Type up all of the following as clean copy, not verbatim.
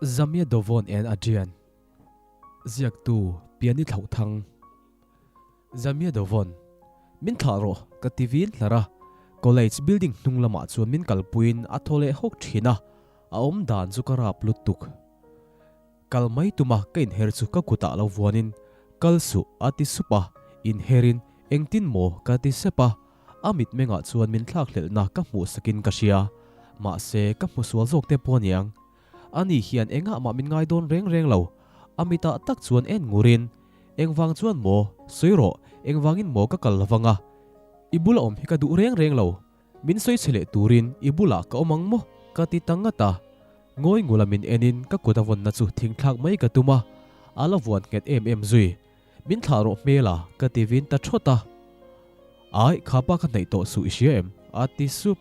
Zamia Dovon and Adrian Ziaktu Piani Thlauhthang Zamia Dovon Min thlah rawh ka ti vin hlar a, college building hnung lamah chuan min kalpuiin a thaw leh hawk thin a, a awm dan chu ka rap lutuk. Kal mai tuma ka inher chu ka kutah lo vuanin Kal suh a ti sup a, inherin Engtin maw ka ti sep a, a mitmengah chuan min thlakhlelhna ka hmuh sakin ka hria. Mahse ka hmu sual zawk te pawh aniang. Ani hian engah mah min ngai dawn reng reng lo. A mitah tak chuan en ngurin, Engvang chuan maw? Sawi rawh, engvangin maw ka kal lovang a? I bula awm hi ka duh reng reng lo. Min sawi chhe leh turin i bulah ka awm ang maw? Ka ti ta ngat a. Ngawi ngula min enin ka kut a vawnna chu thingthlak mai ka tum a, a la vuan nghet em em zui. Min thlah rawh hmel a, ka ti vin ta thawt a. Ai, kha pa ka hnaih tawh suh i hria em? A ti sup.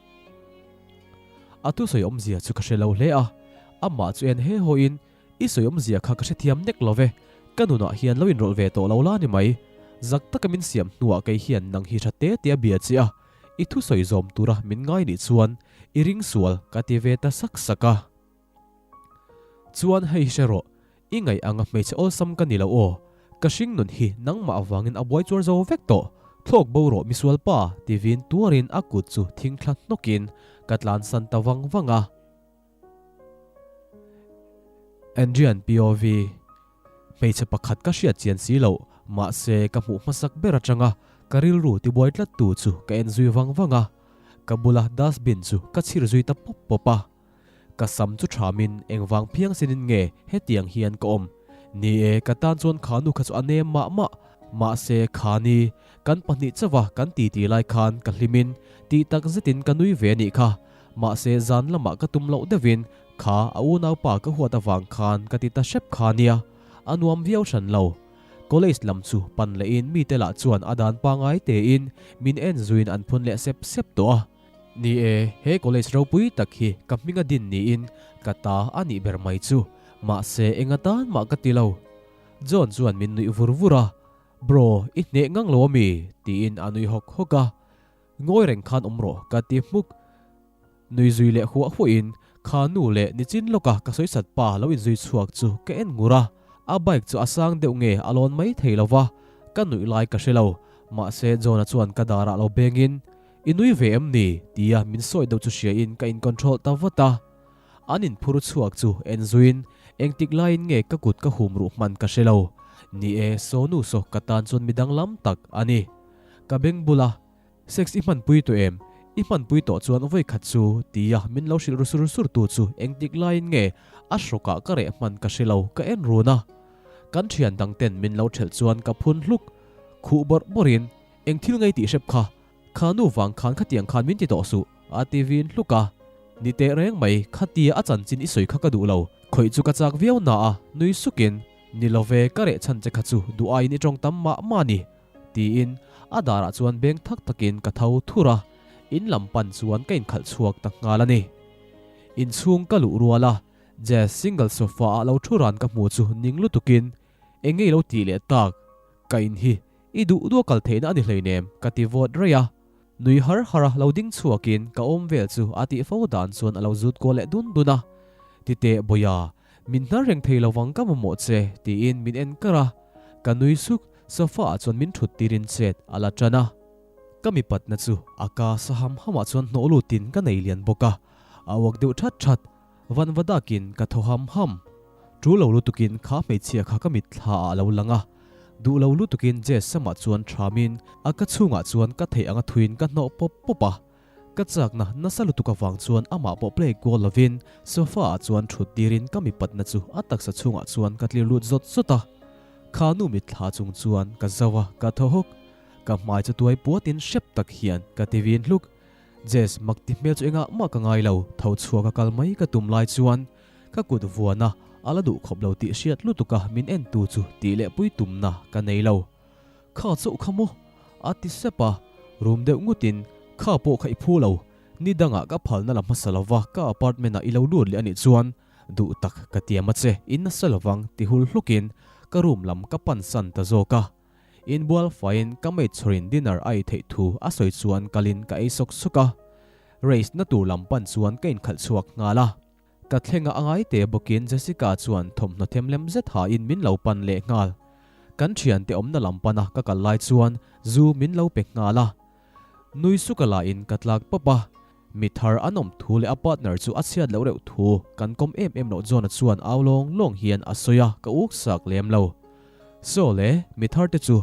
A thusawi awmzia chu ka hre lo hle a, amah chu en he hawiin, I sawi awmzia kha ka hrethiam nek lo ve, ka nunah hian lo inrawlh ve tawh lo la ni mai. Zak taka min siam hnuah kei hian nang hi tha te te a bia che a, i thusawi zawm tura min ngai nih chuan i ring sual ka ti ve ta sak sak a. Chuan hei hre rawh, i ngaih anga hmeichhe awlsam ka ni lo aw, ka hring nun hi nangmah avangin a buai chuar zo vek tawh, thlawk bo rawh misual pa ti vin tuarin a kut chu thing thla hnawkin ka tlansan ta vang vang a. Andrian POV, Hmeichhe pakhat ka hriat chian si loh, mahse ka hmuh hmasak ber atanga ka rilru tibuai tlat tu chu ka en zui vang vang a, ka bula dustbin chu ka chhir zui ta pawp pawp a. Ka sam chu thamin engvang phiang sinin nge hetiang hian ka awm? Ni e, ka tan chuan kha nu kha chu a nem mah mah. Mahse khani, kan pahnih chauha kan titi lai khan ka hlimin tih tak zetin ka nui ve a nih kha. Mahse zan lamah ka tum loh deuhin kha a unaupa ka huat avang khan ka ti ta hrep kha nia, a nuam viau hran lo. College lam chu pan lehin mite lah chuan a dan pangai tein min en zuiin an phun leh sep sep tawh a. Ni e, he college ropui tak hi ka hming a din niin ka ta a nih ber mai chu. Mahse eng atan mah ka ti lo. John chuan min nuih vur vur a, Bro, i hneh ngang lo ami? tiin a nui hawk hawk a. Ngawi reng khan awm rawh ka ti hmuk. Nui zui leh huah huahin kha nu leh nichin lawka ka sawisat pa lo inzui chhuak chu ka en ngur a, a bike chu a sang deuh nge a lawn mai thei lo va, ka nuih lai ka hre lo. Mahse John-a chuan ka darah lo bengin, I nui ve em ni? tia min sawi deuh chu hriain ka in-control ta vat a. An inphur chhuak chu en zuiin engtik laiin nge ka kut ka hum ruh hman ka hre lo. Ni e, saw nu saw ka tan chuan mi danglam tak a ni. Ka beng bula, Sex i hmanpui tawh em? I hmanpui tawh chuan vawi khat chu, tia min lo hrilh ru sur sur tu chu engtik laiin nge a hrawkah ka reh hman ka hre lo, ka en run a. Kan thian dang ten min lo thelh chuan ka phun hluk. Khuh bawrh bawrhin, Eng thil ngei tih hrep kha, kha nu vang khan khatiang khan min ti tawh suh, a ti vin hluk a. Ni teh reng mai, khatia a chanchin i sawi kha ka duh lo, khawih chu ka chak viau na a, nui sukin, Ni lo ve, ka reh chhan che kha chu duh aiin i tawng tam mah mah ni, tiin a darah chuan beng thak takin ka tho thur a, in lam pan chuan ka inkhalh chhuak ta nghal a ni. Inchhung ka luh rual a, Jazz single sofa ah lo thu ran ka hmu chu ning lutukin, Eng nge i lo tih leh tak? Ka in hi i duh duh a kal theihna a ni hleinem, ka ti vawt raih a. Nui har har a lo ding chhuakin ka awm vel chu a tih fo dan chuan a lo zut kual leh dun dun a. Titeh Bawia, min hnar reng thei lovang ka mamawh che, tiin min en kar a. Ka nui suk, sofa ah chuan min thut tirin chet a la tan a. Ka mipatna chu a ka sa ham hamah chuan hnawh lutin ka nei lian bawk a, a uak deuh that that. Vanva dakin ka thaw ham ham. Ṭu lo lutukin kha hmeichhia kha ka mitthla ah a lo lang a. Duh lo lutukin Jess samah chuan ṭhamin a ka chhungah chuan ka theih anga thuin ka hnawh pawp pawp a. Ka chakna nasa lutuk avang chuan amah pawh play kual lovin sofa ah chuan ṭhut tirin ka mipatna chu a taksa chhungah chuan ka tlir lut zawt zawt a. Kha nu mitthla chung chuan ka zau a, ka thaw hawk. Ka hmai chu tuai puatin hrep tak hian ka ti vin hluk. Jess, mak ti hmel chu engah mah ka ngai lo, tho chhuak a kal mai ka tum lai chuan ka kut vuan a, a la duh khawp lo tih hriat lutuk a min en tu chu tih leh pui tumna ka nei lo. Kha chauh kha maw? A ti sep a, rum deuh ngutin, Kha pawh kha i phu lo, ni dangah ka phalna la hmasa lova ka apartment ah i lo lut leh anih chuan duh tak ka tiam a che, in nasa lovang ti hul hlukin ka room lam ka pan san ta zawk a. Inbual faiin ka maid chhawrin dinner a ei theih thu a sawi chuan kalin ka ei sawk sawk a. Race na tur lam pan chuan ka inkhalh chhuak nghal a. Ka thleng a angai te bawkin Jessica chuan thawmhnaw them lem zet hain min lo pan leh nghal. Kan thiante awmna lam pana ka kal lai chuan zu min lo pe nghal a. Nui suka lahin ka tlak pawp a. Mi thar an awm thu leh a partner chu a chhiat loh reuh thu kan kawm em em loh John-a chuan au lawng lawng hian a sawi a, ka uk sak lem lo. Saw le, mi thar te chu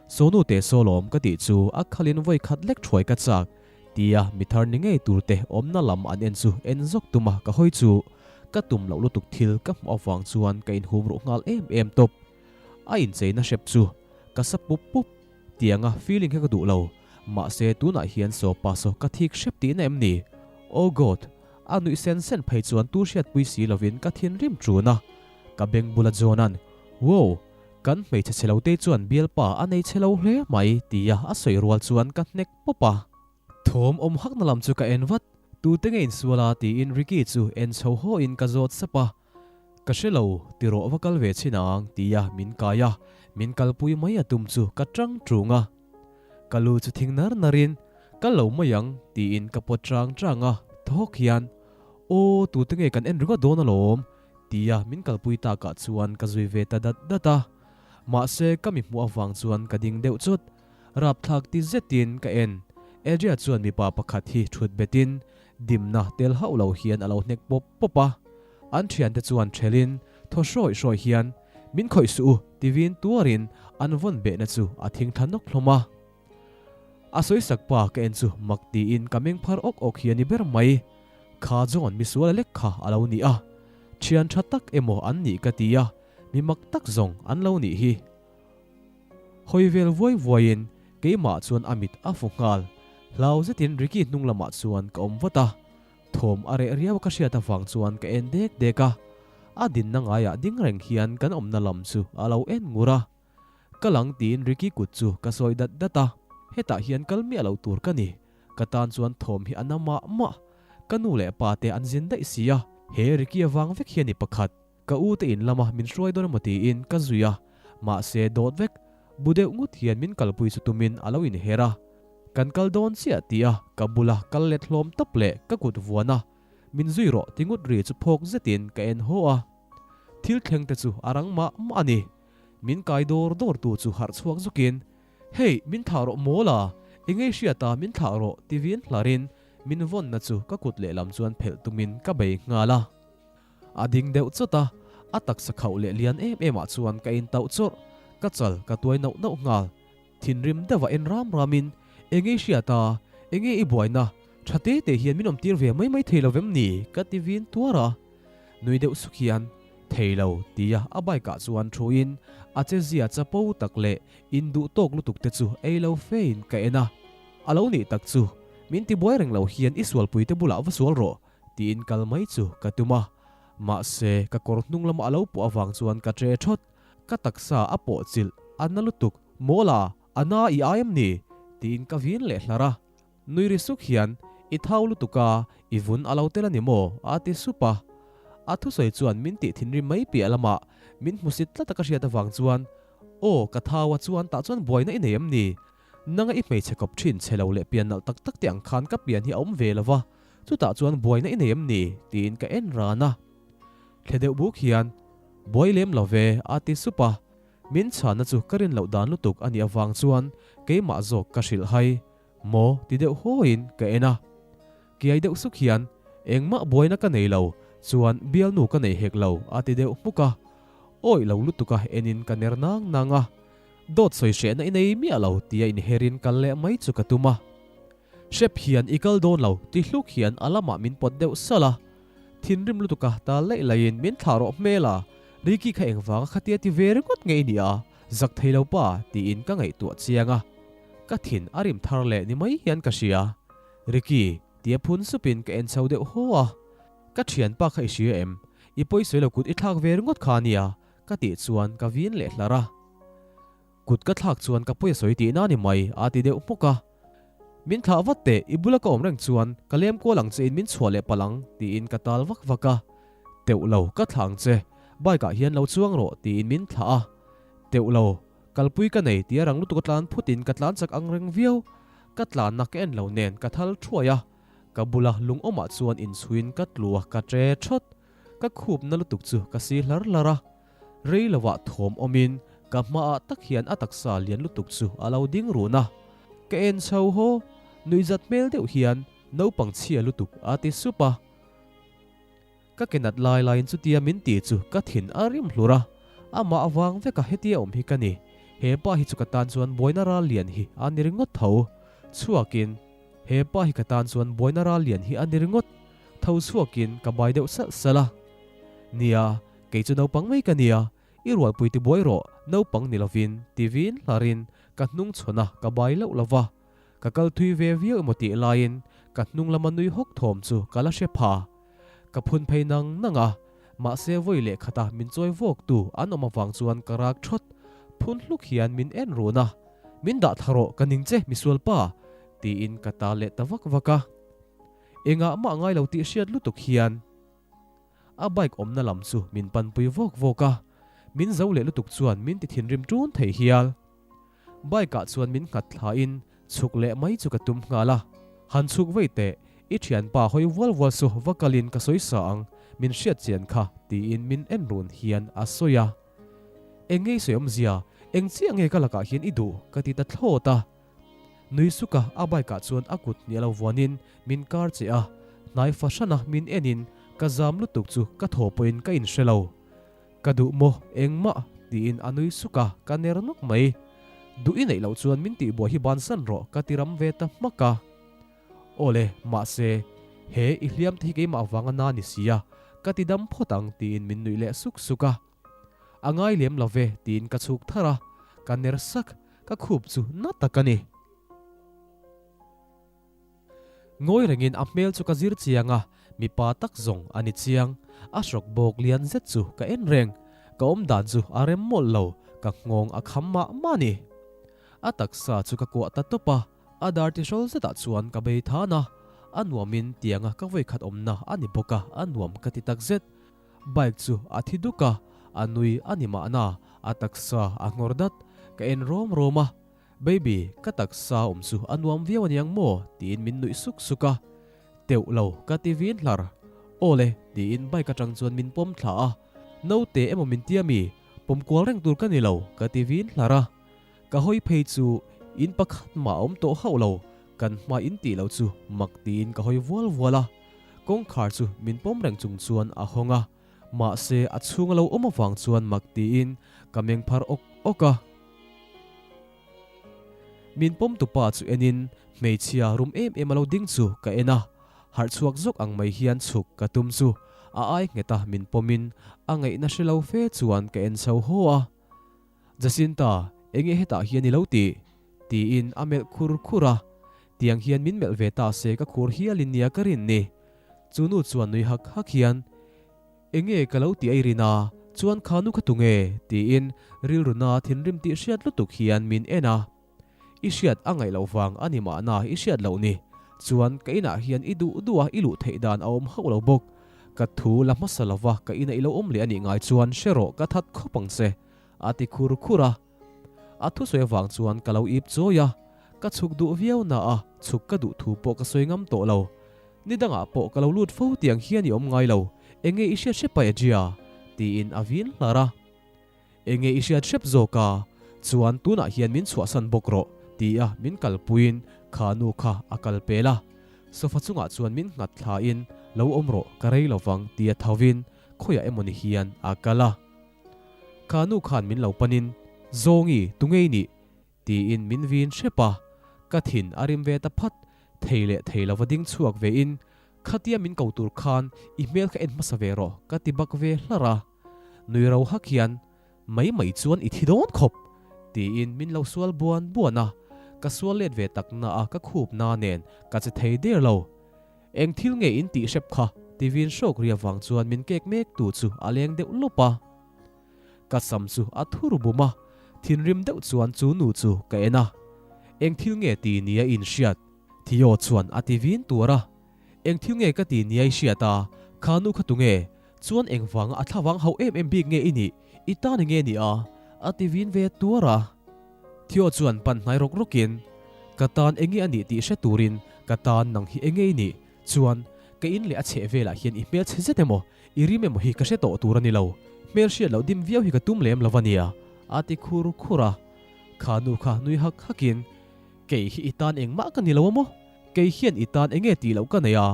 Sawnu te saw lawm ka tih chu a khalin vawi khat lek thuai ka chak tia mi thar ni ngei tur te awmna lam an en chu en zawk tum a ka hawi chu ka tum loh lutuk thil ka hmuh avang chuan ka inhum ruh nghal em em tawp. A incheina hrep chu ka sa pup pup. Tianga feeling kha ka duh lo. Mahse tunah hian saw pa saw ka thik hrep tihna em ni? Oh God! A nuih sen sen phei chuan tu hriatpui si lovin ka thinrim ṭun a. Ka beng bula John-a'n, Wow! Kan hmeichhe chhe lo te chuan bialpa a nei chhe lo hle mai tia a sawi rual chuan ka hnek pawp a. Thawm awm hakna lam chu ka en vat. Tute nge insual a tiin Ricky chu en chho hawhin ka zawt sap a. Ka hre lo, ti rawh va kal ve chhin ang tia min kai a, min kalpui mai a tum chu ka tang ṭung a. Ka lu chu thing nar narin, Kal lo mai ang tiin ka pawt chang chang a, thawk hian, Aw, tute nge kan en ringawt dawn alawm tia min kalpui takah chuan ka zui ve ta dat dat a. Mahse ka mi hmuh avang chuan ka ding deuh chut. Rapthlak ti zetin ka en. Adria chuan mipa pakhat hi thut betin dimna tel hauh lo hian a lo hnek pawp pawp a. An thiante chuan thelin thaw hrawi hrawi hian, Min khawih suh u, ti vin tuarin an vawn behna chu a thing thla nawk hlawm a. A sawisak pa ka en chu mak tiin ka meng phar awk awk hi a ni ber mai. Kha John misuala lek kha a lo ni a. Thian tha tak emaw an nih ka ti a, mi mak tak zawng an lo nih hi. Hawi vel vuai vuaiin keimah chuan a mit a fu nghal. Hlau zetin Ricky hnung lamah chuan ka awm vat a. Thawm a reh riau ka hriat avang chuan ka en dek dek a. A dinna ngaiah ding reng hian kan awmna lam chu a lo en ngur a. Ka lang tiin Ricky kut chu ka sawi dat dat a. Hetah hian kal miah lo tur ka ni. Ka tan chuan thawm hi a na mah mah. Ka nu leh pa te an zin daih si a. He Ricky avang vek hian i pakhat. Ka u te in lama min hruai dawn emaw tiin ka zui a, mahse dawt vek, bu deuh ngut hian min kalpui chu tumin a lo inher a. Kan kal dawn chiah tih a ka bula kal let hlawm tawp leh ka kut vuan a, min zui rawh ti ngut ri chu phawk zetin ka en haw a. Thil thleng te chu a rang mah mah a ni. Min kai dawr dawr tu chu harh chhuak zukin, Hey, min thlah rawh mawl a, engei hriat a min thlah rawh ti vin hlarin min vawnna chu ka kut lehlam chuan phelh tumin ka bei nghal a. A ding deuh chawt a, a taksa khauh leh lian em em ah chuan ka intauh chawrh, ka chal ka tuai nauh nauh nghal. Thinrim deuh a en ram ram in, Enge i hriat a, enge i buaina, tha te te hian min awm tir ve mai mai thei lo vem ni? ka ti vin tuar a. Nui deuh suk hian, Thei lo, tia a bike ah chuan thu in, a che zia chapo tak leh induh tawk lutuk te chu ei lo fe in ka en a. A lo nih tak chu, min ti buai reng lo hian i sualpui te bulah va sual rawh, Tiin kal mai chu ka tum a, mahse ka kawr hnung lama a lo pawh avang chuan ka ṭe ṭhawt. Ka taksa a pawh chilh a na lutuk, Mawla, a na i ai em ni? tiin ka vin leh hlar a. Nui ri suk hian, I thau lutuk a, i vun a lo tel a ni maw? a ti sup a. A thusawi chuan min tih thinrim mai piah lamah min hmusit tlat a ka hriat avang chuan, Aw, ka thau a chuan tah chuan buaina i nei em ni? Nanga i hmeichhe kawp ṭhin chhe lo leh pian nalh tak tak te ang khan ka pian hi a awm ve lo va, chutah chuan buaina i nei em ni? tiin ka en ran a. Thle deuh buk hian, Buai lem lo ve, a ti sup a. Min chhanna chu ka rin loh dan lutuk a nih avang chuan keimah zawk ka hrilh hai maw ti deuh hawiin ka en a. Kiai deuh suk hian, Engmah buaina ka nei lo, chuan bialnu ka nei hek lo, a ti deuh hmuk a. Awih lo lutuk a enin ka ner nang nang a. Dawt sawi hrehna i nei miah lo tia inherin kal leh mai chu ka tum a. Hrep hian i kal dawn lo ti hluk hian a lamah min pawt deuh salh a. Thinrim lutuka tal laih laihin min thlah rawh hmel a, Ricky kha engvanga khatia ti ve ringawt nge i nih a, zak thei lo pa tiin ka ngaihtuah chiang a. Ka thin a rim thar leh ni mai hian ka hria. Ricky tia phun supin ka en chho deuh haw a. Ka thianpa kha i hria em? I pawisawi lo kut i thlak ve ringawt kha ania Ka tih chuan ka vin leh hlar a. Kut ka thlak chuan ka pawi a sawi tihna a ni mai, a ti deuh hmuk a. Min thlah vat teh, i bula ka awm reng chuan ka lem kual ang che in min chhuah leh palh ang, tiin ka tal vak vak a. Teuh lo, ka thlah ang che, bike ah hian lo chuang rawh, tiin min thlah a. Teuh lo, kalpui ka nei tia rang lutuk a tlan phut in ka tlan chak ang reng viau. Ka tlanna ka en lo nen ka thal thuai a, ka bula lungawmah chuan inchhuin ka tlu a ka tre thawt. Ka khup na lutuk chu ka si hlar hlar a, rei lovah thawm awmin ka hmaah tak hian a taksa lian lutuk chu a lo ding run a. Ka en chho haw, nuihzat hmel deuh hian naupang chhia lutuk a ti sup a. Ka ke nat lai laiin chutia min ti chu ka thin a rim hlur a, amah avang veka hetia awm hi ka ni. He pa hi chu ka tan chuan buaina ral lian hi a ni ringawt tho chhuakin he pa hi ka tan chuan buaina ral lian hi a ni ringawt tho chhuakin ka bai deuh salh salh a. Nia, kei chu naupang mai ka nia, i rualpui ti buai rawh, naupang ni lovin ti vin hlarin ka hnung chhawn a ka bai loh lova. Ka kal thui ve viau emaw tih laiin ka hnung lama nui hawk thawm chu ka la hre pha. Ka phun phei nang nang a, mahse vawi leh khata min chawi vawk tu an awm avang chuan ka rak thawt. Phun hluk hian min en run a, Min dah tha rawh ka ning che misual pa! tiin ka tal leh ta vak vak a. Engah mah ngai lo tih hriat lutuk hian. A bike awmna lam chu min panpui vawk vawk a, min zo leh lutuk chuan min ti thinrim ṭun thei hial. Bike ah chuan min nghat thlain chhuk leh mai chu ka tum nghal a, Han chhuk vei teh, i thianpa hawi vual vual su va kalin ka sawi sa ang, min hriat chian kha tiin min en run hian a sawi a. Eng nge i sawi awmzia, eng chiah nge ka lakah hian i duh ka ti ta thlawt a. Nui suka a bike ah chuan a kut hniah lo vuanin min kar che a, hnai fahrana min enin ka zam lutuk chu ka thaw pawhin ka inhre lo. Ka duh maw engmah? tiin a nui suk a, ka ner nawk mai. Duh i neih loh chuan min tihbuai hi bansan rawh ka ti ram ve ta hmak a. Awle, mahse, he i hliam te hi keimah avanga na ni sia, ka ti dam phawt ang tiin min nuih leh suk suk a. A ngai lem lo ve tiin ka chhuk thar a, ka ner sak, ka khup chu na tak a ni. Ngawi rengin a hmel chu ka zir chiang a, mipa tak zawng a ni chiang. A hrawk bawk lian zet chu ka en reng. Ka awm dan chu a rem mawlh lo, ka nghawng a kham mah mah a ni. A taksa chu ka kuah ta tawp a, a dar tihrawl zetah chuan ka bei than a. A nuamin tianga ka vawikhat awmna a ni bawk a, a nuam ka ti takzet. Bike chu a thi duk a, a nui a ni mahna, a taksa a nghawr dat. Ka en rawm rawm a, Baby, ka taksa awm chu a nuam viau aniang maw? tiin min nuih suk suk a. Teuh lo, ka ti vin hlar. Aw le, tiin bike atang chuan min pawm thla a. Naute emaw min tia mi? Pawm kual reng tur ka ni lo, ka ti vin hlar a. Ka hawi phei chu in pakhat mah a awm tawh hauh lo, kan hma in tih loh chu mak tiin ka hawi vual vual a. Kawngkhar chu min pawm reng chung chuan a hawng a. Mahse, a chhung a lo awm avang chuan mak tiin ka meng phar awk awk a. Min pawm tupa chu enin hmeichhia rum em em a lo ding chu ka en a, harh chhuak zawk ang mai hian chhuk ka tum chu a ai nghet a min pawmin a ngaihna hre lo fe chuan ka en chho haw a. Jacinta, enge hetah hian i lo tih? tiin a melh khur khur a, tiang hian min melh ve ta se ka khur hialin nia ka rin ni. Chu nu chuan nui hak hak hian, Enge ka lo ti a i rin a, chuan kha nu kha tunge? tiin rilru na thinrim tih hriat lutuk hian min en a. I hriat a ngaih loh vang a ni mahna i hriat loh ni. Chuan ka inah hian i duh duh a i luh theih dan a awm hauh lo bawk. Ka thu la hmasa lova ka inah i lo awm leh a nih ngai chuan hre rawh ka that khawp ang che, a ti khur khur a. A thusawi avang chuan ka lo ip chawi a, ka chhuk duh viau na a, chhuk ka duh thu pawh ka sawi ngam tawh lo. Ni dangah pawh ka lo lut fo tiang hian i awm ngai lo, enge i hriat hrep a Adria? tiin a vin hlar a. Enge i hriat hrep zawk a, chuan tunah hian min chhuahsan bawk rawh, ti a min kalpuiin kha nu kha a kal pel a. Sofa chungah chuan min nghat thlain lo awm rawh ka rei lovang tia thovin khawiah emawni hian a kal a. Kha nu khan min lo panin, Zawngi, tunge i nih? tiin min vin hrep a, ka thin a rim ve ta phat, thei leh thei lova ding chhuak vein, Khatia min ko tur khan i hmel kha en hmasa ve rawh ka ti bak ve hlar a, nui ro hak hian, Mai mai chuan i thi dawn khawp! tiin min lo sual buan buan a, ka sual let ve tak na a ka khup na nen ka che thei der lo. Eng thil nge in tih hrep kha? ti vin hrawk ri avang chuan min kek mek tu chu a leng deuh lawp a. Ka sam chu a thur bum a, thinrim deuh chuan chu nu chu ka en a. Eng thil nge ti nia in hriat? Theo chuan a ti vin tuar a. Eng thil nge ka ti nia i hriat a? Kha nu kha tunge? Chuan engvanga a thlavang hauh em em bik nge i nih? I tan enge ni a? A ti vin ve tuar a. Theo chuan pan hnai rawk rawkin, Ka tan enge a nih tih hre turin ka tan nang hi enge i nih? Chuan. Ka in leh a chheh velah hian i hmel chhe zet emaw, i rim emaw hi ka hre tawh tur a ni lo. Hmel hriat loh dim viau hi ka tum lem lo a nia, a ti khur khur a. Kha nu kha nui hak hakin, Kei hi i tan engmah ka ni lo a maw? Kei hian i tan enge tih loh ka nei a?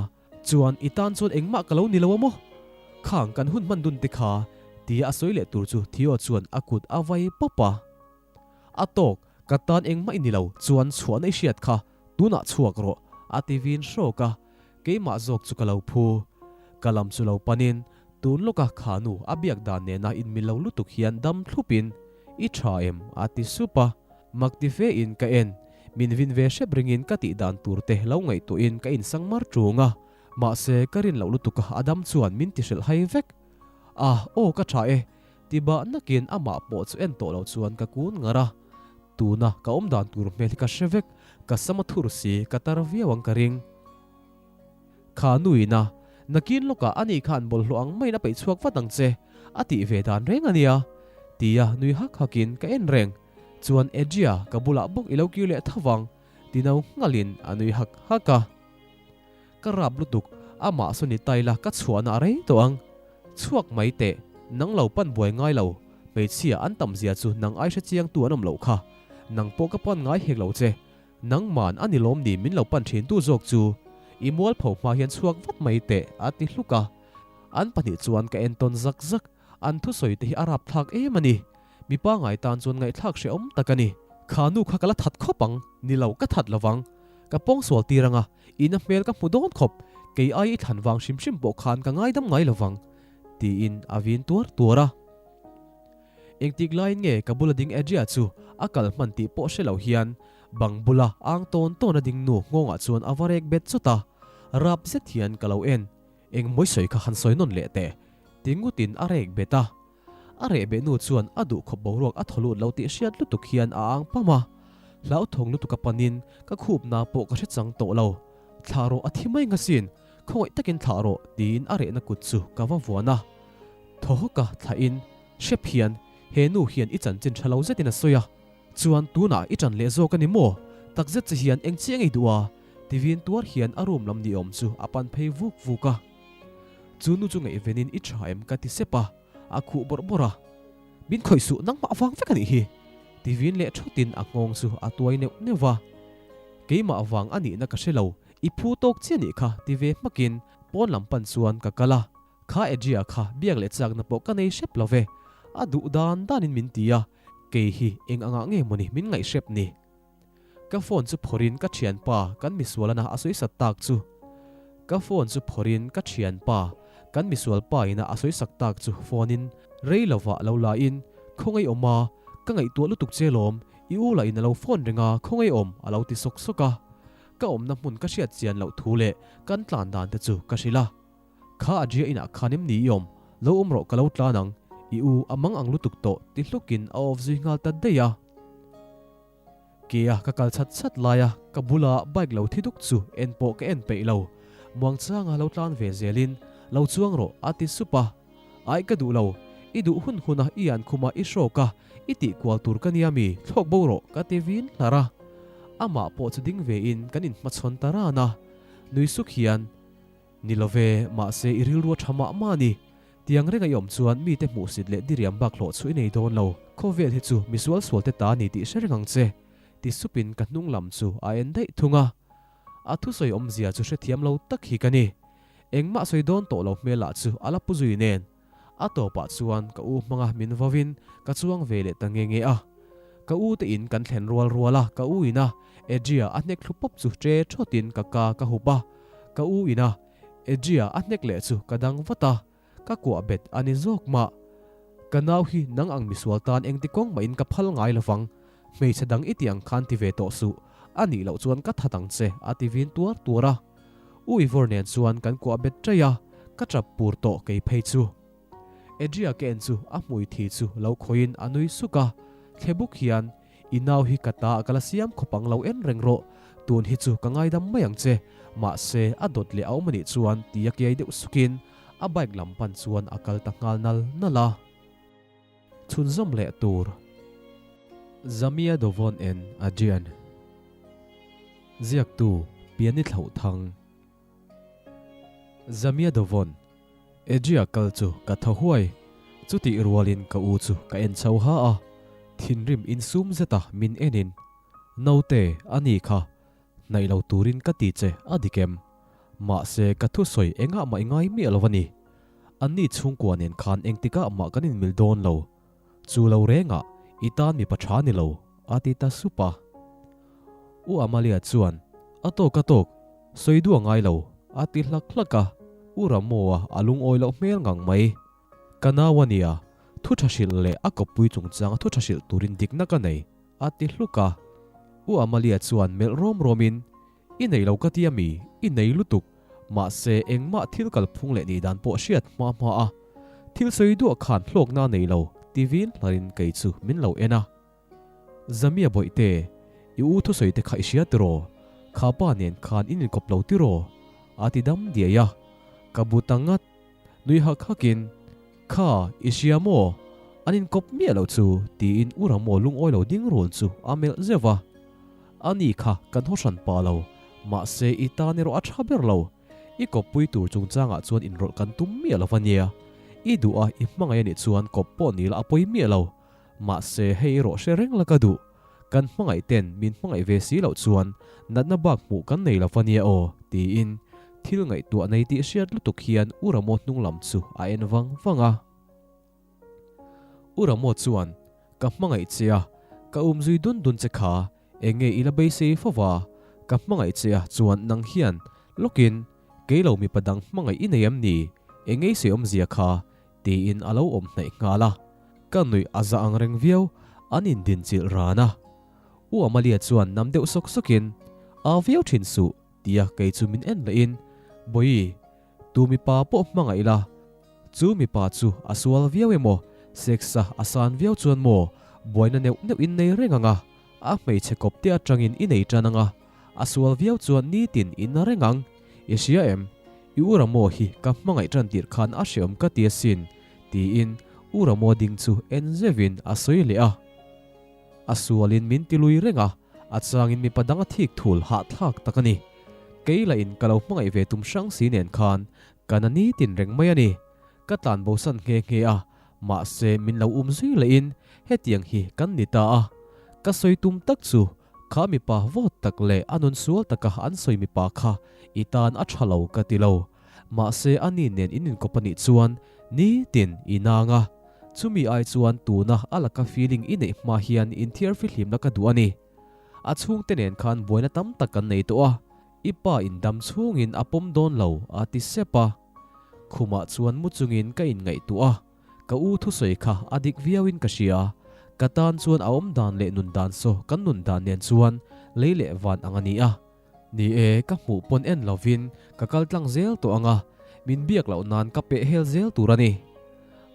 Chuan i tan chuan engmah ka lo ni lo a maw? Khang kan hun hman dun te kha, tia a sawi leh tur chu Theo chuan a kut a vai pawp a. A tawk, ka tan engmah i ni lo, chuan chhuahna i hriat kha, tunah chhuak rawh, a ti vin hrawk a. Keimah zawk chu ka lo phu. Ka lam chu lo panin, tun lawka kha nu a biak dan nena inmil lo lutuk hian dam thlupin, I tha em? a ti sup a. Mak ti fe in ka en. Min vin ve hrep ringin ka tih dan tur te lo ngaihtuahin ka insang mar ṭung a. Mahse, ka rin loh lutuka a dam chuan min ti hrilh hai vek. A, aw ka ṭha e, ti bah nakin amah pawh chu en tawh lo chuan ka kun ngar a. Tuna ka awm dan tur hmel hi ka hre vek, ka sam a thur si, ka tar viau ang ka ring. Kha nuina, nakin lawkah ani khan bawlhhlawh ang maiin a peih chhuak vat ang che, a tih ve dan reng a nia, tia nui hak hakin ka en reng. Chuan Adria, ka bulah bawk i lo kir leh tho vang, ti no nghalin a nui hak hak a. Ka rap lutuk, amah saw ni tai la ka chhuahna a rei tawh ang. Chhuak mai teh, nang lo pan buai ngai lo, hmeichhia an tam zia chu nang ai hre chiang tu an awm loh kha. Nang pawh ka pan ngai hek lo che, nangman a ni lawm ni min lo pan thin tu zawk chu. I mualpho hma hian chhuak vat mai teh, a ti hluk a. An pahnih chuan ka entawn zak zak, an thusawi te hi a rapthlak em a ni. Mi pangai tan chuan ngaihthlak hrehawm tak a ni. Kha nu kha ka la that khawp ang, ni lo ka that lovang. Ka pawngsual tir anga, ina hmel ka hmu dawn khawp, kei ai i thlan vang hrim hrim pawh khan ka ngaidam ngai lovang, tiin a vin tuar tuar a. Engtik laiin nge ka bula ding Adria chu a kal hman tih pawh hre lo hian bang bula ang tawn tawn a ding nu nghawngah chuan a va rek bet chawt a, rap zet hian ka lo en. Eng mawi sawi kha han sawi nawn leh teh, ti ngutin a rek bet a. A reh beh nu chuan a duh khawp boruak a thaw lut lo tih hriat lutuk hian a ang pam a. Hlauthawng lutuk a panin ka khupna pawh ka hre chang tawh lo. Thlah rawh a thi mai ngasin, khawngaih takin thlah rawh tiin a rehna kut chu ka va vuan a. Thaw hawk a thlahin hrep hian he nu hian i chanchin tha lo zetin a sawi a. Chuan tunah i ṭan leh zawk a ni maw? Takzet che hian eng chiang ei duh a? Tivin tuar hian a room lam ni awm chu a pan phei vuk vuk a. Chu nu chu ngaihvenin i ṭha em ka ti sep a, a khuh bawrh bawrh a. Min khawih suh nangmah vang vek a nih hi! Tivin leh ṭhawtin a nghawng chu a tuai neuh neuh va. Keimah vang a nihna ka hre lo, i phu tawk chiah nih kha ti ve hmakin pawn lam pan chuan ka kal a. Kha Adria kha biak leh chakna pawh ka nei hrep lo ve, a duh dan danin min ti a, kei hi eng angah nge mawni min ngaih hrep ni? Ka phone chu phawrhin ka thianpa kan misualana a sawisak tak chu Ka phone chu phawrhin ka thianpa kan misual pa ina a sawisak tak chu phone in rei lovah lo la in khawngaih awm a, ka ngaihtuah lutuk che lawm, i u lah in a lo phone reng a khawngaih awm a lo ti sawk sawk a. Ka awmna hmun ka hriat chian loh thu leh kan tlan dan te chu ka hrilh a. Kha a ria inah khan em ni i awm? Lo awm rawh ka lo tlan ang, i u a mang ang lutuk tawh ti hlukin a off zui nghal ta daih a. Ke a ka kal chhat chhat lai a ka bula bike lo thi duk chu en pawh ka en peih lo. Muangchanga lo tlan ve zelin lo chuang rawh a ti sup a. Aih ka duh lo, i duh hun hun a i an khuma i hrawk a, i tih kual tur ka nia mi, thlawk bo rawh ka ti vin hlar a. Amah pawh chu ding ve in kan inhmachhawn ta ran a. Nui suk hian. Ni lo ve, mahse i rilru a tha mah mah a ni. Tiang renga i awm chuan mite hmuhsit leh diriam bak hlawh chu i nei dawn lo. Khawvel hi chu misual sualte ta a ni tih hre reng ang che, ti supin ka hnung lam chu a en daih thung a. A thusawi awmzia chu hrethiam lo tak hi ka ni. Engmah sawi dawn tawh lo hmel lah chu a la pu zui nen. A tawpah chuan ka u hmanga min vawin ka chuang ve leh ta nge nge a. Ka u te in kan thlen rual rual a, ka u ina Adria a hnek thlu pawp chu ṭe ṭhawtin ka ka ka hup a. Ka u ina Adria a hnek leh chu ka dang vat a, ka kuah bet a ni zawk mah. Ka nau hi nang ang misual tan engti kawng mahin ka phal ngai lovang, hmeichhe dang i tih ang khan ti ve tawh suh, a nih loh chuan ka that ang che a ti vin tuar tuar a. U Ivor nen chuan kan kuah bet ṭaih a, ka ṭap pur tawh kei phei chu. Adria ka en chu a hmui thi chu lo khawihin a nui suk a, thle buk hian, I nau hi ka ta ka la siam khawp ang lo en reng rawh, tun hi chu ka ngaidam mai ang che, mahse a dawt leh a awm anih chuan ti a kiai deuh sukin a bike lam pan chuan a kal ta nghal nal nal a. Chhunzawm leh tur. Zamia Dovon and Adrian. Ziaktu, Piani Thlauhthang. Zamia Dovon, Adria kal chu ka thaw huai. Chutih rualin ka u chu ka en chho ha a, thinrim insum zeta min enin, Naute, a ni kha, hnaih lo turin ka ti che a dik em? Mahse ka thusawi engah mah i ngai miah lo a ni. Anni chhungkua nen khan engtikah mah kan inmil dawn lo. Chu lo rengah i tan mipa tha ni lo, a ti ta sup a. U Amalia chuan, A tawk a tawk, sawi duh a ngai lo, a ti hlak hlak a. U Ramoa a lungawi loh hmel ngang mai. Ka nau a nia, thu tha hrilh leh a kawppui chungchanga thu tha hrilh turin dikna ka nei, a ti hluk a. U Amalia chuan melh rawm rawmin, I nei lo ka ti a mi? I nei lutuk. Mahse, engmah thil kalphung leh nih dan pawh hriat hma hma a. Thil sawi duah khan hlawkna a nei lo, ti vin hlarin kei chu min lo en a. Zamia Bawihte, i u thusawi te kha i hria tiraw? Kha pa nen khan in inkawp lo tiraw? A ti dam diai a. Ka bu ta ngat. Nui hak hakin, Kha, i hria maw? An inkawp miah loh chu, tiin U Ramo lungawi lo ding run chu a melh zeuh va. A ni kha, kan haw hran pah lo. Mahse, i tan erawh a tha ber lo. I kawppui tur chungchangah chuan inrawlh kan tum miah lo va nia. I duh a, i hmangaih a nih chuan kawp pawh ni la a pawi miah lo. Mahse, hei erawh hre reng la ka duh. Kan hmangaih ten min hmangaih ve si loh chuan natna bak hmuh kan nei lo va nia aw, tiin thil ngaihtuah nei tih hriat lutuk hian U Ramo hnung lam chu a en vang vang a. U Ramo chuan, Ka hmangaih che a, ka um zui dun dun che kha, eng nge i la beisei fo va? Ka hmangaih che a chuan nang hian lawkin kei lo mipa dang hmangaih i nei em ni? Eng nge i sawi awmzia kha? Tiin a lo awm hnaih nghal a, ka nuih a za ang reng viau, an indinchilh ran a. U Amalia chuan nam deuh sawk sawkin, Au viau thin suh, tia kei chu min en lehin, Bawihi, tu mipa pawh hmangaih la, chu mipa chu a sual viau emaw, sex-a a san viau chuan maw, buaina neuh neuh in nei reng ang a, a hmeichhe kawp te atangin i nei tan ang a, a sual viau chuan nitin i na reng ang, i hria em? I u Ramo hi ka hmangaih tan tirh khan a hreawm ka ti asin, tiin u Ramo ding chu en zeuhin a sawi leh a. A sualin min ti lui reng a, a changin mipa dang a thik thul hahthlak tak a ni. Kei lahin ka lo hmangaih ve tum hrang si nen khan ka na nitin reng mai a ni. Ka tlan bosan nghe nghe a, mahse min lo um zui lehin hetiang hi kan ni ta a. Ka sawi tum tak chu Kha mipa vawt tak leh a nun sual taka an sawi mipa kha i tan a tha lo ka ti lo. Mahse a ni nen in inkawp a nih chuan nitin i nang a. Chumi ai chuan tuna a laka feeling i neih hma hian inthiar fihlimna ka duh a ni. A chhungte nen khan buaina tam tak kan nei tawh a, i pa in dam chhungin a pawm dawn lo a ti sep a. Khumah chuan mu chungin ka inngaihtuah a. Ka u thusawi kha a dik viauin ka hria. Ka tan chuan a awm dan leh nun dan saw kan nun dan nen chuan lei leh van ang a ni a. Ni e, ka hmuh pawn en lovin ka kal tlang zel tawh ang a, min biak loh nan ka peh hel zel tur a ni.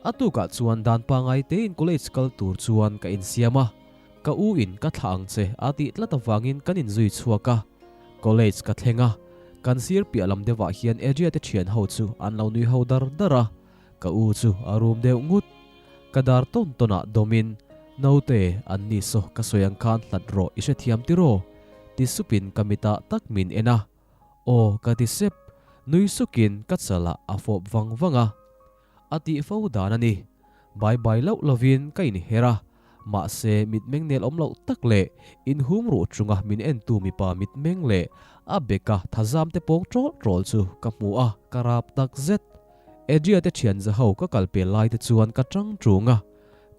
A tukah chuan dan pangai tein college kal tur chuan ka insiam a, ka u in ka thlah ang che a tih tlat avangin kan inzui chhuak a. College ka thleng a, kan sir piah lam deuhah hian Adria te thian ho chu an lo nui ho dar dar a. Ka u chu a rum deuh ngut. Ka dar tawn tawnah dawmin, Naute, an ni saw ka sawi ang khan hlat rawh i hrethiam tiraw? Ti supin ka mitah tak min en a. Aw ka ti sep, nui sukin ka chalah a fawp vang vang a. A tih fo dan a ni. Bai bai loh lovin ka inher a, mahse mitmeng nel awm loh tak leh inhum ruh chunga min entu mipa mitmeng leh a beka thazam te pawng ṭawl ṭawl chu ka hmu a, ka rap tak zet. Adria te thian za ho ka kal pel lai te chuan ka tang ṭung a,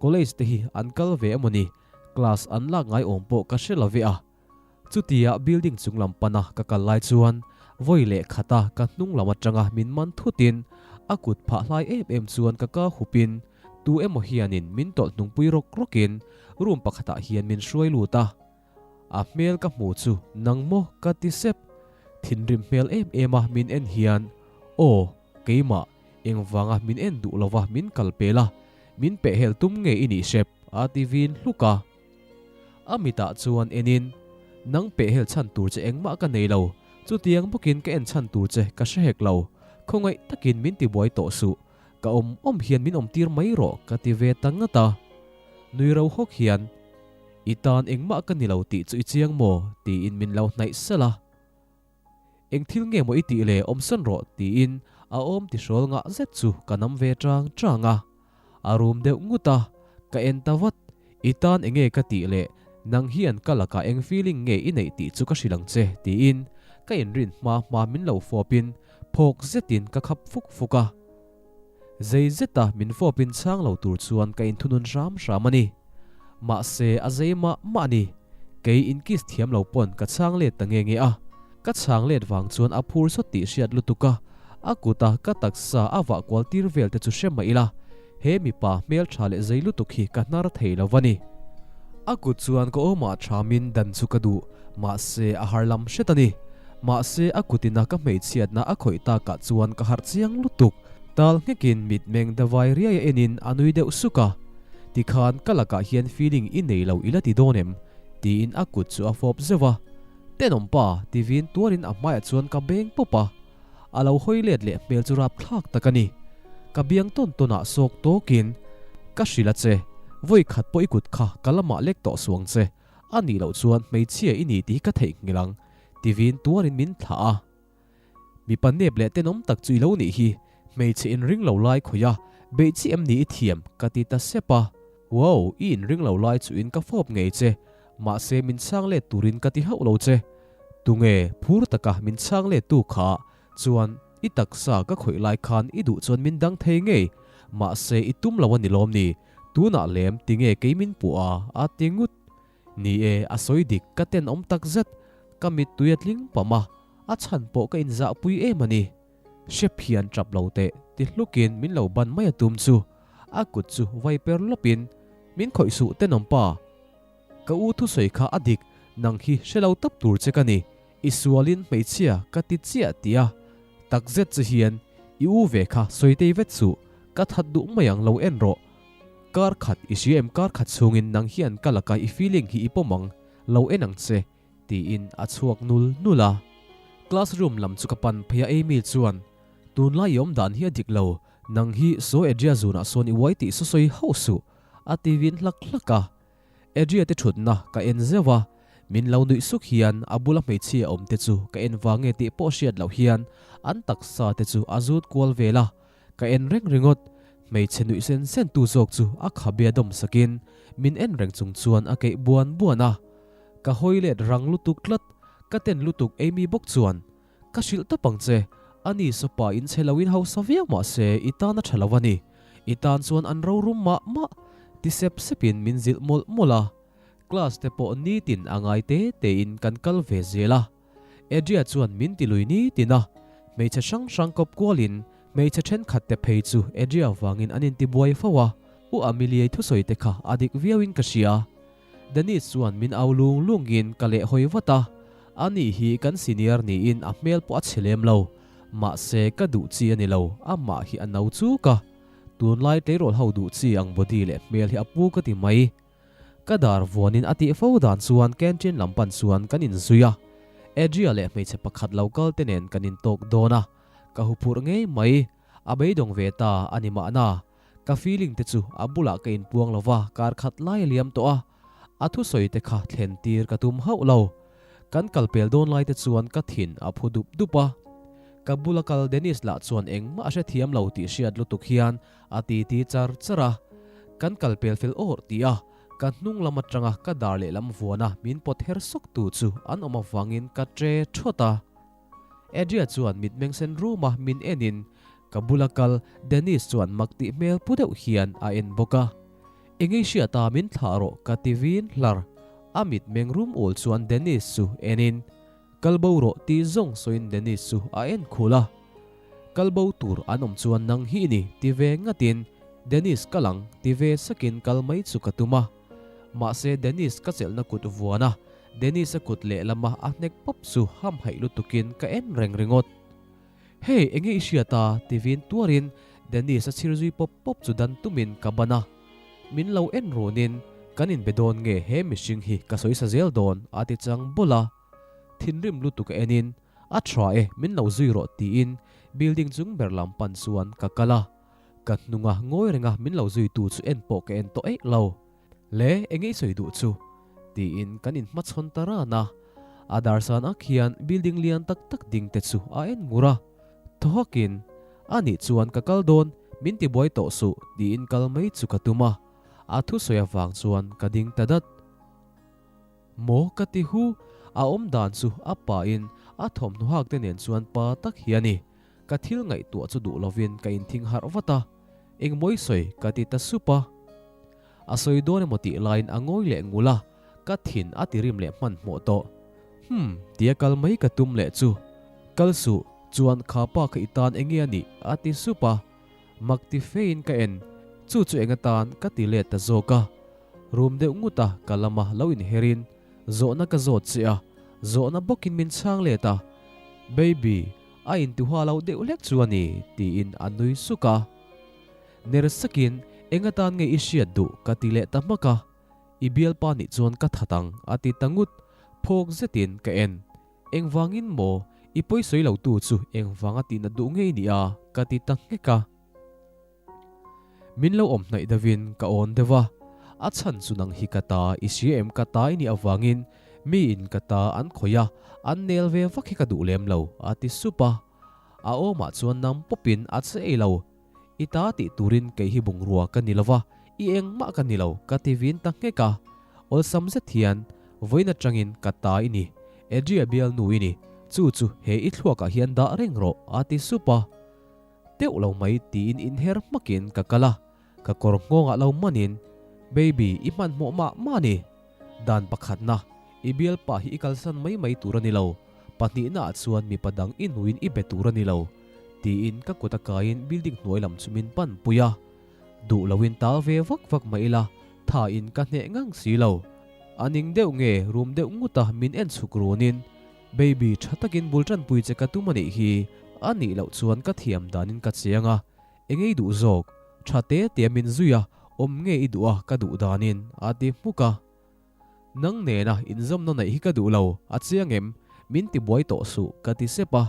college te hi an kal ve emaw ni, class an lak ngai awm pawh ka hre lo ve a. Chutia building chung lam pana ka kal lai chuan vawi leh khata ka hnung lam atanga min man thutin a kut phah hlai em em chuan ka ka hupin tu emaw hianin min tawlh hnungpui rawk rawkin room pakhatah hian min hruai lut a. A hmel ka hmu chu nang maw ka ti sep. Thinrim hmel em em a min en hian aw keimah engvanga min en duh lova min kal pel a, min pehhel tum nge i nih hrep a ti vin hluk a. A mitah chuan enin nang pehhel chhan tur che engmah ka nei lo, chutiang bawkin ka en chhan tur che ka hre hek lo, khawngaih takin min tibuai tawh suh, ka awm awm hian min awm tir mai rawh ka ti ve ta ngat a. Nui ro hawk hian. I tan engmah ka ni lo tih chu i chiang maw? tiin min lo hnaih salh a. Eng thil nge maw i tih le awmsan rawh tiin A awm tihrawl ngah zet chu ka nam ve chang chang a. A rum deuh ngut a, ka en ta vat. I tan enge ka tih leh nang hian ka lakah eng feeling nge i neih tih chu ka hrilh ang che tiin ka inrin hma hma min lo fawpin phawk zetin ka khap fuk fuk a. Zei zeta min fawpin chhang lo tur chuan ka inthunun hram hram a ni. Mahse a zei mah mah a ni. Kei inkiss thiam lo pawn ka chhang let ta nge nge a. Ka chhang let vang chuan a phur sawt tih hriat lutuk a, a kuta ka taksa a vah kual tir vel te chu hre mah ila, he mipa hmel tha leh zei lutuk hi ka hnar thei lo va ni. A kut chuan ka awmah thamin dan chu ka duh, mahse a har lam hret a ni. Mahse a kutina ka hmeichhiatna a khawih takah chuan ka harh chiang lutuk. Tal nghekin mitmeng davai riai a enin a nui deuh suk a, Tikhan ka lakah hian feeling i nei lo i la ti dawn em? tiin a kut chu a fawp zeuh a. Tenawm pa, ti vin tuarin a hmaiah chuan ka beng pawp a. A lo hawi let leh hmel chu rapthlak tak a ni. Ka biang tawn tawnah sawk tawkin, Ka hrilh a che, vawi khat pawh i kut kha ka lamah lek tawh suang che, a nih loh chuan hmeichhia i ni tih hi ka theihnghilh ang, ti vin tuarin min thlah a. Mipa nep leh tenawm tak chu i lo nih hi, hmeichhe inring lo lai khawih a, beih chi em ni i thiam? ka ti ta sep a. Wow, i inring lo lai chu in ka fawp ngei che, mahse min chhang let turin ka ti hauh lo che. Tunge phur taka min chhang let tu kha chuan i taksa ka khawih lai khan i duh chuan min dang thei ngei, mahse i tum lo a ni lawm ni, tunah lem tinge kei min puh a? a ti ngut. Ni e, a sawi dik, ka tenawm tak zet, ka mittui a tling pam a, a chhan pawh ka inzahpui em a ni. Hrep hian tap lo teh, ti hlukin min lo ban mai a tum chu, a kut chu vai per lawpin, Min khawih suh tenawm pa, ka u thusawi kha a dik, nang hi hre lo tap tur che ka ni, i sualin hmeichhia ka ti chiah ti a, takzet che hian i u ve kha sawi tei vet suh, ka that duh mai ang lo en rawh. Kar khat i hria em kar khat chhungin nang hian ka laka i feeling hi i pawm ang, lo en ang che, tiin a chhuak nul nul a. Classroom lam chu ka pan phei a Amy chuan, Tunlai i awm dan hi a dik lo, nang hi saw Adria zunah sawn i uai tih saw sawi hauh suh, a ti vin hlak hlak a. Adria te thutna ka en zeuh a, min lo nuih suk hian a bula hmeichhia awm te chu ka en vang nge tih pawh hriat loh hian an taksa te chu a zut kual vel a, Ka en reng ringawt, hmeichhe nuih sen sen tu zawk chu a khabe a dawm sakin min en reng chung chuan a keih buan buan a. Ka hawi let rang lutuk tlat, ka ten lutuk Amy bawk chuan, Ka hrilh tawp ang che, ani sawpa in chhe loin hausa viau mah se i tan a tha lo a ni, i tan chuan an rorum mah mah, ti sep sepin min zilh mawlh mawlh a. Class te pawh nitin a ngai te tein kan kal ve zel a. Adria chuan min ti lui ni tin a, hmeichhe hrang hrang kawp kualin hmeichhe thenkhat te phei chu Adria vangin an intibuai fo a, U Ameliei thusawi te kha a dik viauin ka hria. Denise chuan min au lung lungin ka leh hawi vat a, ani hi kan senior niin a hmel pawh a chhe lem lo, mahse ka duh chi a ni lo, amah hi a no chuk a, tunlai tleirawl ho duh chi ang body leh hmel hi a pu ka ti mai. Ka dar vuanin a tih fo dan chuan canteen lam pan chuan kan inzui a, Adria leh hmeichhe pakhat lo kal te nen kan intawk dawn a, ka huphurh ngei mai, a beidawng ve ta a ni mahna, ka feeling te chu a bulah ka inpuang lo va, kar khat lai a liam tawh a, a thusawi te kha thlen tir ka tum hauh lo. Kan kal pel dawn lai te chuan ka thin a phu dup dup a, ka bula kal Dennis lah chuan engmah a hrethiam lo tih hriat lutuk hian A ti ti char char a, kan kal pel fel awrh tih a, ka hnung lam atanga ka dar lehlam vuana min pawt her sawk tu chu an awm avangin ka tre thawt a. Adria chuan mitmeng sen rum a min enin ka bula kal Dennis chuan mak tih hmel pu deuh hian a en bawk a. Engei hriata min thlah rawh ka ti vin hlar. A mitmeng rum ul chuan Dennis chu enin Kal bo rawh tih zawng sawiin Dennis chu a en khul a. Kal bo tur an awm chuan nang hi i ni ti ve ngatin Dennis kal ang ti ve sakin kal mai chu ka tum a. Mahse Dennis ka chelhna kut vuan a, Dennis-a kut lehlama a hnek pawp chu hamhaih lutukin ka en reng ringawt. Hey enge i hriat a? ti vin tuarin Dennis-a chhir zui pawp pawp chu dan tumin ka ban a. Min lo en runin kan inbe dawn nge he mihring hi ka sawi sa zel dawn a ti chang bawlh a. Thinrim lutuk a enin A tha e, min lo zui rawh tiin building chung ber lam pan chuan ka kal a. Ka hnunga ngawi renga min lo zuitu chu en pawh ka en tawh eih lo. Le, enge i sawi duh chu? tiin kan inhmachhawn ta ran a. A darsan ak hian building lian tak tak ding te chu a en ngur a. Thaw hakin, A nih chuan ka kal dawn, min tibuai tawh suh tiin kal mai chu ka tum a, a thusawi avang chuan ka ding ta dat. Maw ka ti hu, a awm dan chu a pa in a thawmhnaw hak te nen chuan pa tak hi a ni. Ka thil ngaihtuah chu duh lovin ka inthing harh vat a, engmaw i sawi ka ti ta sup a. A sawi dawn emaw tih laiin a ngawi leh ngul a, ka thin a ti rim leh hmanhmawh tawh. Hum, tia kal mai ka tum leh chu. Kal suh, chuan kha pa kha i tan enge a nih? a ti sup a. Mak ti fein ka en, chu chu eng atan ka ti let ta zawk a. Rum deuh ngut a ka lama lo inherin zawhna ka zawt che a, zawhna bawkin min chhang let a. Baby, a intuha lo deuh hlek chu a ni, tiin a nui suk a. Ner sakin, Eng atan nge i hriat duh? ka ti leh ta hmak a. I bialpa nih chuan ka that ang, a ti ta ngut. Phawk zetin ka en. Engvangin maw? I pawisawi lo tu chu engvanga tihna duh ngei ni a? ka ti ta nghek a. Min lo awm hnaih deuhin ka awn deuh a. A chhan chu nang hi ka ta, i hria em ka ta i nih avangin miin ka ta an khawih a, an nel ve vak hi ka duh lem lo, a ti sup a. A awmah chuan nam pawpin a che ei lo. I ta tih turin kei hi bungrua ka ni lova, i engmah ka ni lo, ka ti vin ta nghek a. Awlsam zet hian, Vawiin atangin ka ta i ni, Adria bialnu i ni, chu chu he i thluakah hian dah reng rawh, a ti sup a. Teuh lo mai tiin inher hmakin ka kal a, ka kawr nghawngah lo manin, Baby, i hmanhmawh mah mah a ni. Dan pakhatna, i bialpa hi i kalsan mai mai tur a ni lo. Pahnihnaah chuan mipa dang i hnuin i be tur a ni lo, tiin ka kut a kaiin building hnuai lam chu min pan pui a. Duh loin tal ve vak vak mah ila, thain ka hneh ngang si lo. A ning deuh nge rum deuh ngut a min en chhuk runin, Baby, tha takin bul tanpui che ka tum a nih hi, a nih loh chuan ka thiam danin ka chiang a, Engei duh zawk? Tha te tia min zui a, awm nge i duh a ka duh danin a ti hmuk a. Nang nena inzawmna neih hi ka duh lo, a chiang em? Min ti buai tawh suh ka ti sep a.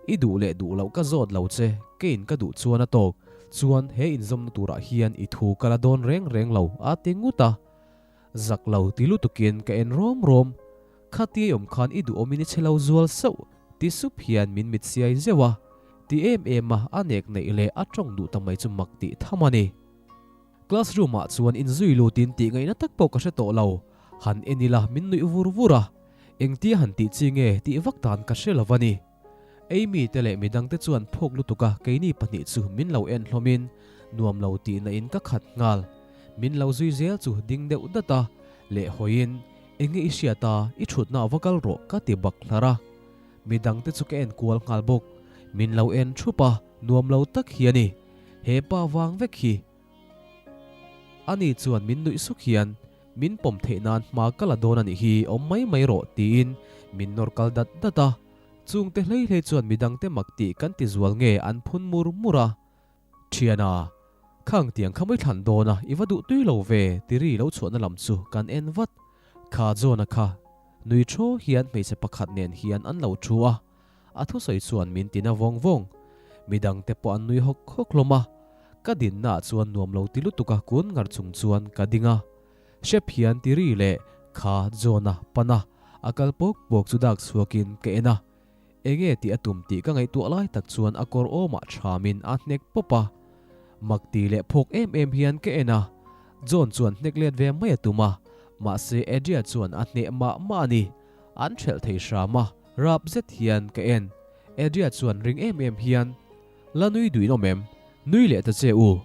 I duh leh duh loh ka zawt lo che, keiin ka duh chuan a tawk, chuan he inzawmna turah hian i thu ka la dawn reng reng lo a ti ngut a. Zak lo ti lutukin ka en rawm rawm. Khatia i awm khan i duhawmin i chhe lo zual sauh ti sup hian min mit siai zeuh a, ti em em a a nek neih leh a tawng duh ta mai chu mak tih tham a ni. Classroom ah chuan inzui lutin tih ngaihna tak pawh ka hre tawh lo, han en ila min nuih vur vur a, engtia han tih chi nge tih vak dan ka hre lo va ni. Amy te leh midang te chuan phawk lutuk a keini pahnih chu min lo en hlawmin nuam lo tihna in ka khat nghal. Min lo zui zel chu ding deuh dat a, leh hawiin enge i hriat a, i thutna va kal rawh ka ti bak hlar a. Midang te chu ka en kual nghal bawk. Min lo en thup a, nuam lo tak hi a ni. He pa vang vek hi. Ani chuan min nuih suk hian, Min pawm theih nan hma ka la dawn a nih hi, awm mai mai rawh tiin min nawr kal dat dat a. Chungte hlei hlei chuan midangte mak tih kan ti zual nge an phun mur mur a. Thiana, khang tiang kha mai thlan dawn a, i va duh tui lo ve ti ri lo chhuahna lam chu kan en vat. Kha John-a kha nui thaw hian hmeichhe pakhat nen hian an lo thu a, a thusawi chuan min tina vawng vawng. Midangte pawh an nui hawk hawk hlawm a, ka dinna ah chuan nuam lo ti lutuk a kun ngar chung chuan ka ding a. Hrep hian ti ri leh kha John-a pan a, a kal pawk pawk chu dak chhuakin ka en a. Enge tih a tum tih ka ngaihtuah lai tak chuan a kawr awmah thamin a hnek pawp a. Mak ti leh phawk em em hian ka en a. John chuan hnek let ve mai a tum a, mahse Adria chuan a hneh mah mah a ni. An hrelh thei hram a, rap zet hian ka en. Adria chuan ring em em hian, La nui duin awm em? Nui leh ta che u.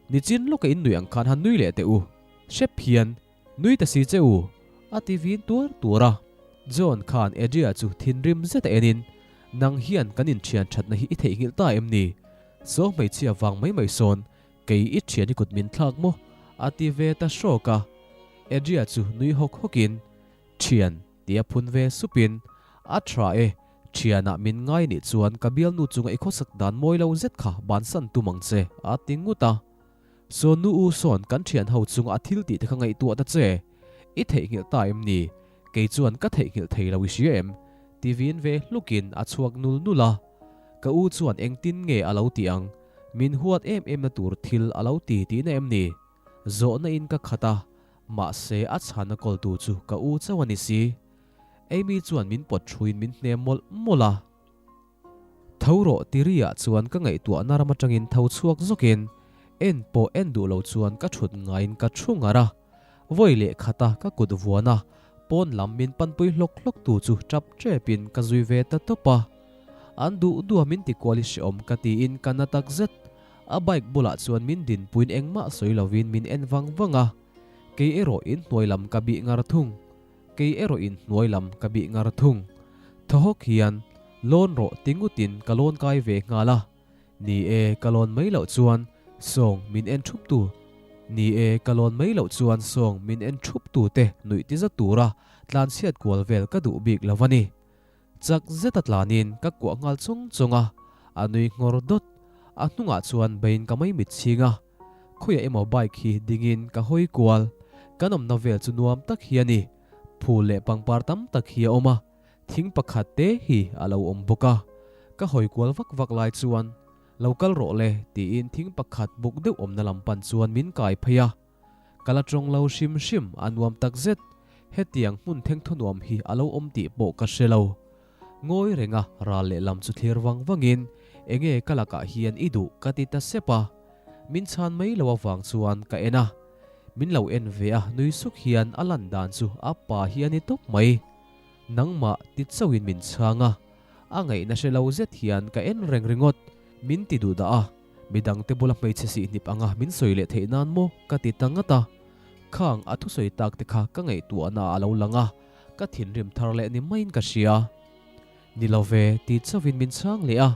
Nichin lawka in nui ang khan han nui leh teh u. Hrep hian, Nui ta si che u! A ti vin tuar tuar a. John khan Adria chu thinrim zet a enin, Nang hian kan inthian thatna hi i theihnghilh ta em ni? Saw hmeichhia vang mai mai sawn kei i thian i kut min thlak maw? A ti ve ta hrawk a. Adria chu nui hawk hawkin, Thian, tia phun ve supin, A tha e, thianah min ngai nih chuan ka bialnu chunga i khawsak dan mawi lo zet kha bansan tum ang che, a ti ngut a. Saw nu u sawn kan thian ho chunga a thil tih te kha ngaihtuah ta che. I theihnghilh ta em ni? Kei chuan ka theihnghilh thei lo i hria em? Ti vin ve hlukin a chhuak nul nul a. Ka u chuan engtin nge a lo tih ang? Min huat em em na tur thil a lo ti tihna em ni? Zawhna in ka khat a, mahse a chhana kawltu chu ka u chauh a ni si. Amy chuan min pawt thuin min hnem mawlh mawlh a. Tho rawh ti ri ah chuan ka ngaihtuahna ram atangin tho chhuak zawkin en pawh en duh lo chuan ka thut ngaiin ka thu ngar a. Vawi leh khata ka kut vuan a, pawn lam min panpui hlawk hlawk tu chu tap tepin ka zui ve ta tawp a. An duh duh a min ti kual i hreawm ka tiin ka na tak zet. A bike bulah chuan min dinpuiin engmah sawi lovin min en vang vang a. Kei erawh in hnuai lam ka bih ngar thung. Kei erawh in hnuai lam ka bih ngar thung. Thaw hawk hian lawn rawh ti ngutin ka lawn kai ve nghal a. Ni e, ka lawn mai loh chuan sawng min en thup tu. Ni e, ka lawn mai loh chuan sawng min en thup tu te nuih ti za tura tlanchhiat kual vel ka duh bik lo a ni. Chak zeta tlanin ka kuah nghal chung chung a, a nui nghawr dawt. A hnungah chuan beiin ka mai mit chhing a. Khawiah emaw bike hi dingin ka hawi kual. Kan awmna vel chu nuam tak hi a ni. Phul leh pangpar tam tak hi a awm a, thing pakhat te hi a lo awm bawk a. Ka hawi kual vak vak lai chuan, Lo kal rawh le, tiin thing pakhat buk deuh awmna lam pan chuan min kai phei a. Ka la tawng lo hrim hrim, a nuam tak zet. Hetiang hmun thengthaw nuam hi a lo awm tih pawh ka hre lo. Ngawi renga ral lehlam chu thlir vang vangin, Enge ka lakah hian i duh? ka ti ta sep a. Min chhan mai lo avang chuan ka en a. Min lo en ve a, nui suk hian a lan dan chu a pa hi a ni tawp mai. Nangmah ti chauhin min chhang a, a ngaihna hre lo zet hian ka en reng ringawt. Min ti duh dah a, midangte bula hmeichhe sihnip anga min sawi leh theih nan maw ka ti ta ngat a. Khang a thusawi tak te kha ka ngaihtuahna a lo lang a, ka thinrim thar leh ni maiin ka hria. Ni lo ve, ti chauhin min chhang leh a,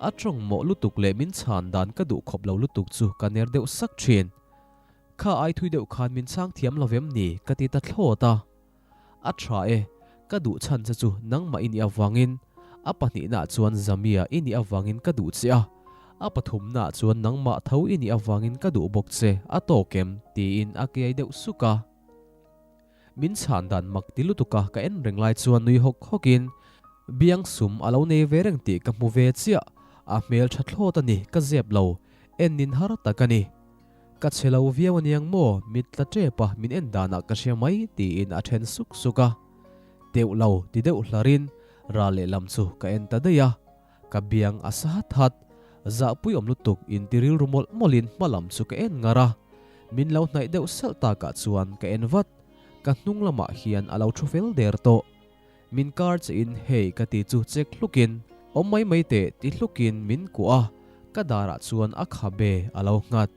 a tawng mawh lutuk leh min chhan dan ka duh khawp lo lutuk chu ka ner deuh sak thin. Kha ai thui deuh khan min chhang thiam lo vem ni ka ti ta thlawt a. A tha e, ka duh chhan che chu nangmah i nih avangin, a pahnihnaah chuan Zamia i nih avangin ka duh che a, a pathumnaah chuan nangmah tho i nih avangin ka duh bawk che, a tawk em? tiin a kiai deuh suk a. Min chhan dan mak ti lutuk a ka en reng lai chuan nui hawk hawk in biang sum a lo nei ve reng tih ka hmu ve chiah, a hmel tha thlawt a ni ka zep lo, en nin har tak a ni. Ka chhe lo viau aniang maw mit tla tep a min en danah ka hria mai tiin a then suk suk a. Teuh lo ti deuh hlar in ral lehlam chu ka en ta daih a. Ka biang a sa hat hat. Zahpui awm lutuk in ti rilru mawlh mawlh in hma lam chu ka en ngar a. Min lo hnaih deuh salh takah chuan ka en vat. Ka hnung lamah hian a lo thu fel der tawh. Min kar che in hei ka ti chu chek hluk in awm mai mai teh ti hluk in min kuah a, ka darah chuan a khabe a lo nghat.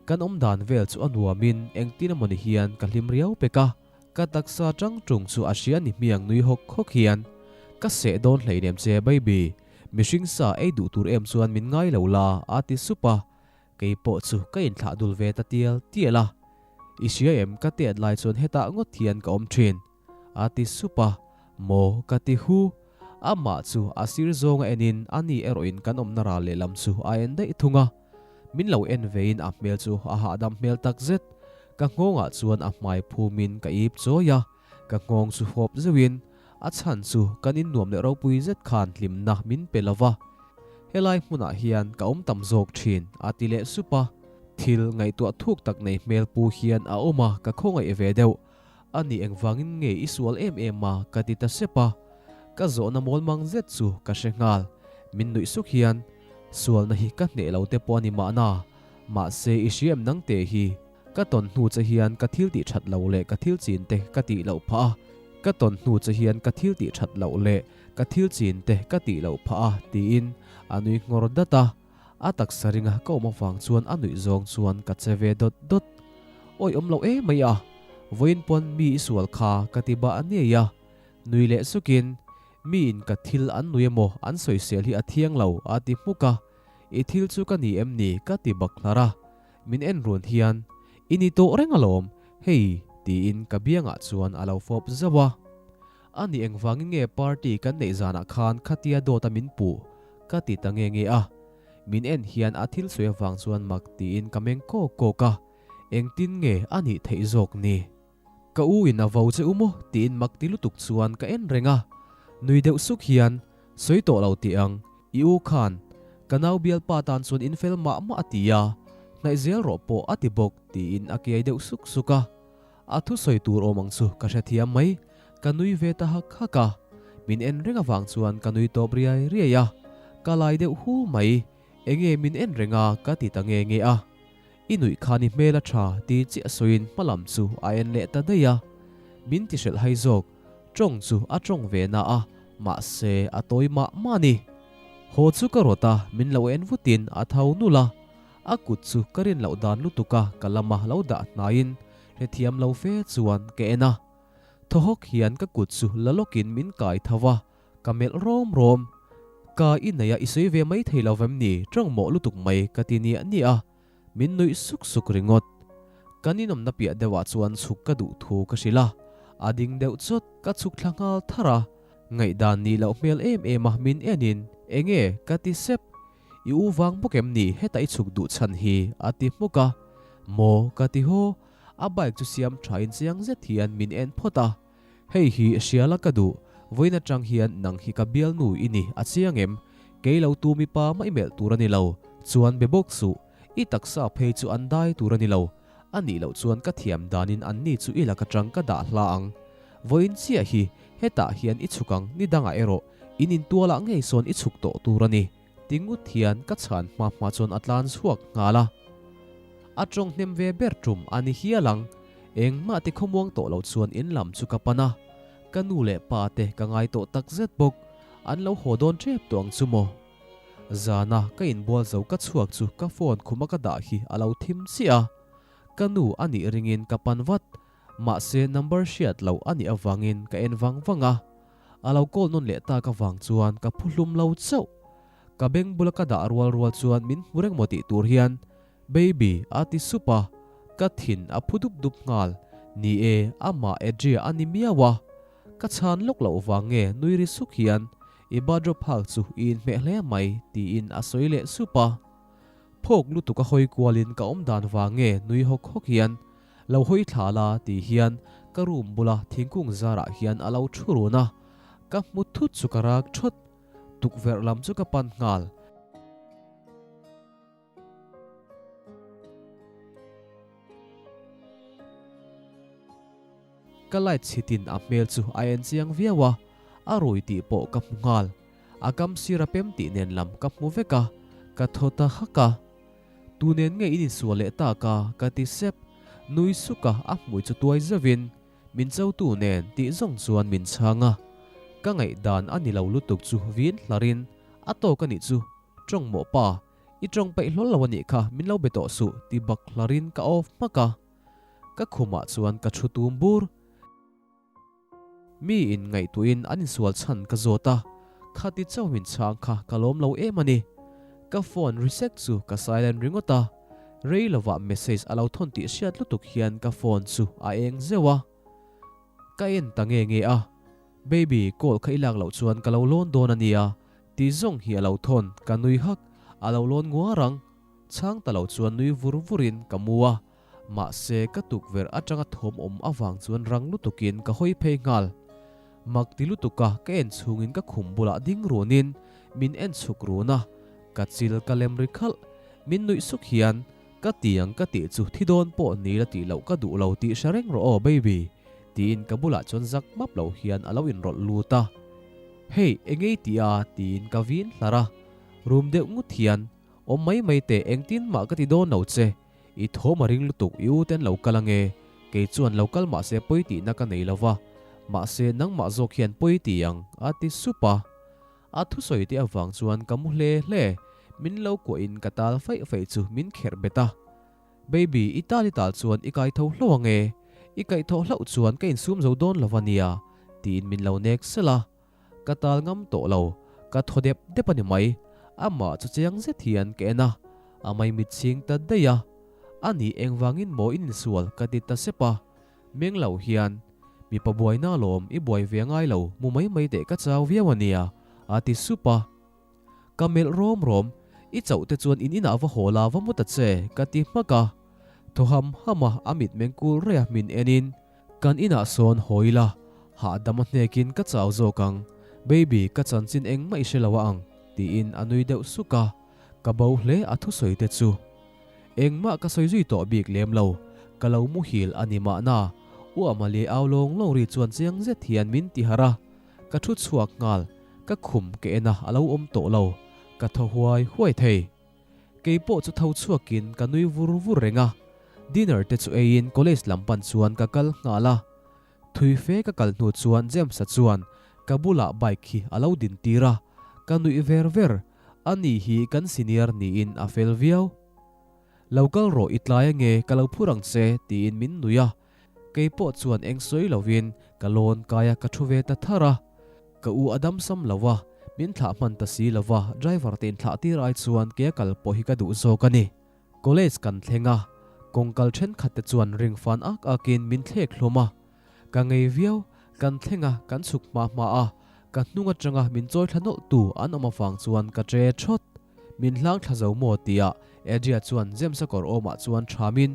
Kan awm dan vel chu a nuam in engtin emawni hian ka hlim riau pek a. Ka taksa tang tung chu a hria ni hmiang nui hawk hawk hian, Ka seh dawn hleinem che baby, mihring sa ei duh tur em chuan min ngai lo la a ti sup a, kei pawh chu ka inthlah dul ve ta tial tial a. I hria em ka tet lai chuan hetah ngawt hian ka awm thin a ti sup a, maw ka ti hu. Amah chu a sir zawnga enin a ni erawhin kan awmna ral lehlam chu a en daih thung a. Min lo en vein a hmel chu a hahdam hmel takzet. Ka nghawngah chuan a hmai phumin ka ip chawi a, ka nghawng chu fawp zeuhin a chhan chu kan innuam leh ropui zet khan hlimna min pe lo va. Helai hmunah hian ka awm tam zawk thin a ti leh sup a. Thil ngaihtuah thuk tak nei hmel pu hian a awm a, ka khawngaih ve deuh. A ni engvangin nge i sual em em a ka ti ta sep a, ka zawhna mawl mang zet chu ka hre nghal. Min nuih suk hian, Sualna hi ka hneh lo te pawh a ni mahna, mahse i hria em nang te hi, ka tawn hnu che hian ka thil tih that lo leh ka thil chin te ka tih loh phah a, ka tawn hnu che hian ka thil tih that loh leh ka thil chin te ka tih loh phah a tiin a nui nghawr dat a. A taksa ringa ka awm avang chuan a nuih zawng chuan ka che ve dawt dawt. Awi awm lo em mai a, vawiin pawn mi i sual kha ka ti bah aniai a. Nui leh sukin, mi in ka thil an nui emaw an sawisel hi a thiang lo a ti hmuk a. I thil chu ka ni em ni ka ti bak hlar a. Min en run hian, I ni tawh reng alawm, hei tiin ka biangah chuan a lo fawp zauh a. A ni engvangin nge party kan neih zanah khan khatia dawt a min puh? Ka ti ta nge nge a. Min en hian a thil sawi avang chuan mak tiin ka meng kawk kawk a, engtin nge a nih theih zawk ni? Ka u in a vo che u maw? tiin mak ti lutuk chuan ka en reng a. Nui deuh suk hian, Sawi tawh lo tih ang, i u khan ka nau bialpa tan chuan in fel mah mah a ti a, hnaih zel rawh pawh a ti bawk tiin a kiai deuh suk suk a. A thusawi tur awm ang chu ka hrethiam mai, ka nui ve ta hak hak a. Min en reng avang chuan ka nui tawp riai riai a. Ka lai deuh hu mai, enge min en reng a ka ti ta nge nge a. I nuih khan i hmel a tha ti chiah sawiin hma lam chu a en leh ta daih a. Min ti hrelh hai zawk, tawng chu a tawng ve na a, mahse a tawi mah mah a ni. Haw chu ka rawt a, min lo en vutin a tho nulh a. A kut chu ka rin loh dan lutuk a ka lama lo dah hnaiin hrethiam lo fe chuan ka en a. Thaw hawk hian ka kut chu la lawkin min kai tho a, ka melh rawm rawm. Ka i nei a i sawi ve mai thei lo vem ni tawng mawh lutuk mai ka ti niah niah a, min nuih suk suk ringawt. Kan inawmna piah deuhah chuan chhuk ka duh thu ka hrilh a, a ding deuh chawt ka chhuk thla nghal tharh a. Ngaihdan nih loh hmel em em a min enin enge ka ti sep. I u vang bawk em ni heta i chhuk duh chhan hi? a ti hmuk a. Maw ka ti haw, a bike chu siam thain chiang zet hian min en phawt a. Hei hi hriala ka duh, vawiin atang hian nang hi ka bialnu i ni a chiang em? Kei lo tu mipa mah i melh tur a ni lo, chuan be bawk suh, i taksa phei chu an dai tur a ni lo, a nih loh chuan ka thiam danin an ni chu i lak atang ka dah hla ang. Vawiin chiah hi hetah hian i chhuk ang ni dangah erawh in intualah ngei sawn i chhuk tawh tur a ni. Ti ngut hian ka chhan hma hma chuan a tlan chhuak nghal a. A tawng hnem ve ber tum a ni hial ang. Engmah ti khawmuang tawh lo chuan in lam chu ka pan a. Ka nu leh pa te ka ngai tawh tak zet bawk. An lo haw dawn tep tawh ang chu maw. Zana ka inbual zo ka chhuak chu ka phone khuma ka dah hi a lo thim chiah a. Ka nu a nih ringin ka pan vat. Mahse number hriat loh a nih avangin ka en vang vang a. A lo call nawn leh tak avang chuan ka phu hlum lo chauh. Ka beng bula ka dah rual rual chuan min hmu reng maw tih tur hian, Baby a ti sup a, ka thin a phu dup dup nghal. Ni e, amah Adria a ni miau a. Ka chhan lawk loh vang nge nui ri suk hian, I bathrobe hak chu i inhmeh hle mai tiin a sawi leh sup a. Phawk lutuk a hawi kualin ka awm dan vang nge nui hawk hawk hian, Lo hawi thla la ti hian ka room bula thingkung zarah hian a lo thu run a, ka hmu thut chu ka rak thawt. Tukverh lam chu ka pan nghal. Ka light chhitin a hmel chu a en chiang viau a, a rui tih pawh ka hmu nghal. A kam sir a pem tih nen lam ka hmu vek a, ka thaw ta hak a. Tu nen nge in insual leh tak a? ka ti sep. Nui suk a, a hmui chu tuai zeuhin, Min chotu nen tih zawng chuan min chhang a. Ka ngaihdan a ni lo lutuk chu vin hlarin, A tawk a nih chu, tawng mawh pa, i tawng peih hlawl lo a nih kha, min lo be tawh suh ti bak hlarin ka off hmak a. Ka khumah chuan ka thu tum bur. Mi in ngaihtuahin an insual chhan ka zawt a, khati chauh min chhang kha ka lawm lo em a ni. Ka phone reset chu ka silent ringawt a, rei lovah message a lo thawn tih hriat lutuk hian ka phone chu a eng zeuh a. Ka en ta nge nge a, Baby, call kha i lak loh chuan ka lo lawn dawn a nia, ti zawng hi a lo thawn, ka nui hak, a lo lawn nguar ang. Chhang ta lo chuan nui vur vurin ka mu a, Mahse, ka tukverh atanga thawm awm avang chuan rang lutukin ka hawi phei nghal. Mak ti lutuka ka en chhungin ka khum bulah ding runin min en chhuk run a, ka chil ka lem ri khalh. Min nuih suk hian, Ka tiang ka tih chu thi dawn pawh ni la tih loh ka duh lo tih hre reng rawh aw baby, tiin ka bulah chuan zak map lo hian a lo inrawlh lut a. Hey, engei tih a? tiin ka vin hlar a. Rum deuh ngut hian, Awm mai mai teh engtin mah ka ti dawn lo che, I thawm a ring lutuk i u ten lo kal ange, kei chuan lo kal mahse pawi tihna ka nei lova, mahse nangmah zawk hian pawi ti ang, a ti sup a. A thusawi te avang chuan ka mu hle hle, min lo kuahin ka tal faih faih chu min kherh bet a. Baby, i tal i tal chuan i kai tho hlauh ange, i kaih thawh hlauh chuan ka insum zo dawn lova nia, tiin min lo nek sel a. Ka tal ngam tawh lo, ka thaw dep dep a ni mai. Amah chu chiang zet hian ka en a, a maimit chhing ta daih a. A nih engvangin maw in insual ka ti ta sep a. Meng lo hian, Mipa buaina alawm, i buai ve ngai lo, mu mai mai teh ka chau viau a nia, a ti sup a. Ka melh rawm rawm, I chauh te chuan in inah va haw la va mu ta che, ka ti hmak a. Thaw ham ham a, a mitmeng kul raih a min enin, Kan inah sawn haw ila, hahdam a hnekin ka chau zawk ang, baby ka chanchin engmah i hre lo a ang, tiin a nui deuh suk a, ka bo hle a thusawi te chu. Engmah ka sawi zui tawh bik lem lo, ka lo muhil a ni mahna, U Amalie au lawng lawng ri chuan chiang zet hian min ti harh a, ka thu chhuak nghal, ka khum ka en a a lo awm tawh lo, Ka thaw huai huai thei. Kei pawh chu tho chhuakin ka nui vur vur reng a. Dinner te chu eiin college lam pan chuan ka kal nghal a. Thui fe ka kal hnu chuan James-a chuan ka bulah bike hi a lo din tir a, ka nuih ver ver. Ani hi kan senior niin a fel viau. Lo kal rawh i tlai ange ka lo phur ang che tiin min nuih a. Kei pawh chuan eng sawi lovin ka lawn kai a ka thu ve ta thar a. Ka u a dam sam lo a, min thlah hman ta si lo va, driver te inthlah tir ai chuan kea kal pawh hi ka duh zawk a ni. College kan thleng a, kawngkal thenkhat te chuan ring fan ak akin min thlek hlawm a. Ka ngei viau, kan thleng a, kan chhuk hma hma a, ka hnung atanga min chawi thla nawlh tu an awm avang chuan ka tre thawt. Min hlang thla zo maw tia Adria chuan James-a kawr awmah chuan thamin,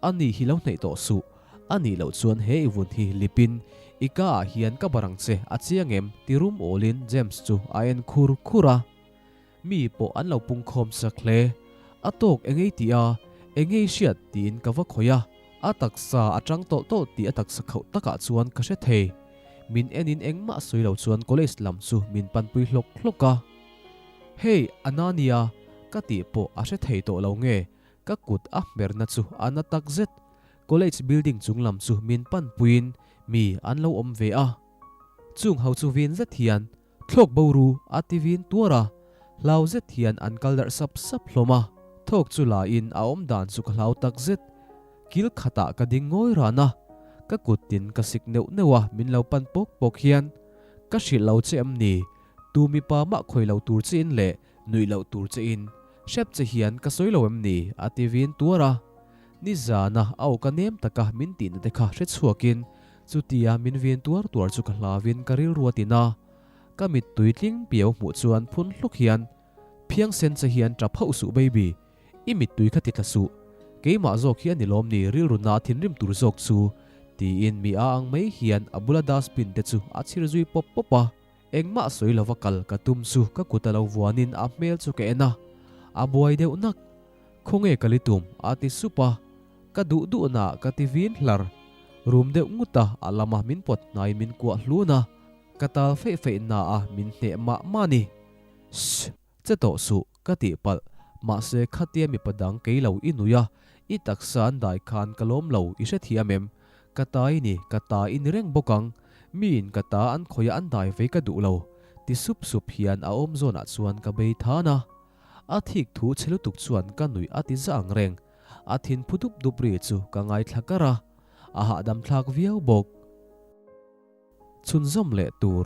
A ni hi lo hnaih tawh suh, a nih loh chuan he i vun hi lipin i ka ah hian ka bar ang che a chiang em? ti rum awlin James chu a en khur khur a. Mi pawh an lo pungkhawm sak hle. A tawk engei tih a, engei hriat tiin ka va khawih a, a taksa a tang tawlh tawlh tih a taksa khauh takah chuan ka hre thei. Min enin engmah sawi lo chuan college lam chu min panpui hlawk hlawk a. Hey, Anania, ka tih pawh a hre thei tawh lo nge? Ka kut a hmerna chu a na tak zet. College building chung lam chu min pan puiin mi an lo awm ve a. Chung ho chu vin zet hian thlawk bo ru a ti vin tuar a, hlau zet hian an kal darh sap sap hlawm a. Thawk chu la in a awm dan chu ka hlau tak zet. Kil khatah ka ding ngawi ran a, ka kut tin ka sik neuh neuh a min lo pan pawk pawk hian ka hrilh lo che em ni? Tu mipa mah khawi lo tur che in leh Nuih loh tur che in hrep che hian ka sawi lo em ni? a ti vin tuar a. Nizana a awka nem taka min tihna te kha hre chhuakin chutia min vin tuar tuar chu ka hlauin ka rilru a tin a. Ka mittui tling piau hmuh chuan phun hluk hian phiang sen che hian tap hauh suh baby, i mittui kha ti tla suh. Keimah zawk hi a ni lawm ni rilru na thinrim tur zawk chu tiin mi a ang mai hian a bula dustbin te chu a chhir zui pawp pawp a. Engmah sawi lova kal ka tum chu ka kut a lo vuanin a hmel chu ka en a, a buai deuh nak. Khawnge ka li tum? a ti sup a, ka duh duhna ah ka ti vin hlar. Rum deuh ngut a, a lama min pawt hnaiin min kuah hlun a, ka tal feih feih na a min hneh mah mah ni. Shh! Che tawh suh, ka tih palh. Mahse khatia mipa dang kei lo i nui a, i taksa an dai khan ka lawm lo, i hrethiam em? Ka ta i ni, ka ta i ni reng bawk ang. Miin ka ta an khawih a an dai vei ka duh lo, ti sup sup hian a awm zawnah chuan ka bei than a. A thik thu chhe lutuk chuan ka nuih a ti za ang reng. A thin phu dup dup ri chu ka ngaithla kar a, a hahdam thlak viau bawk. Chhunzawm leh tur.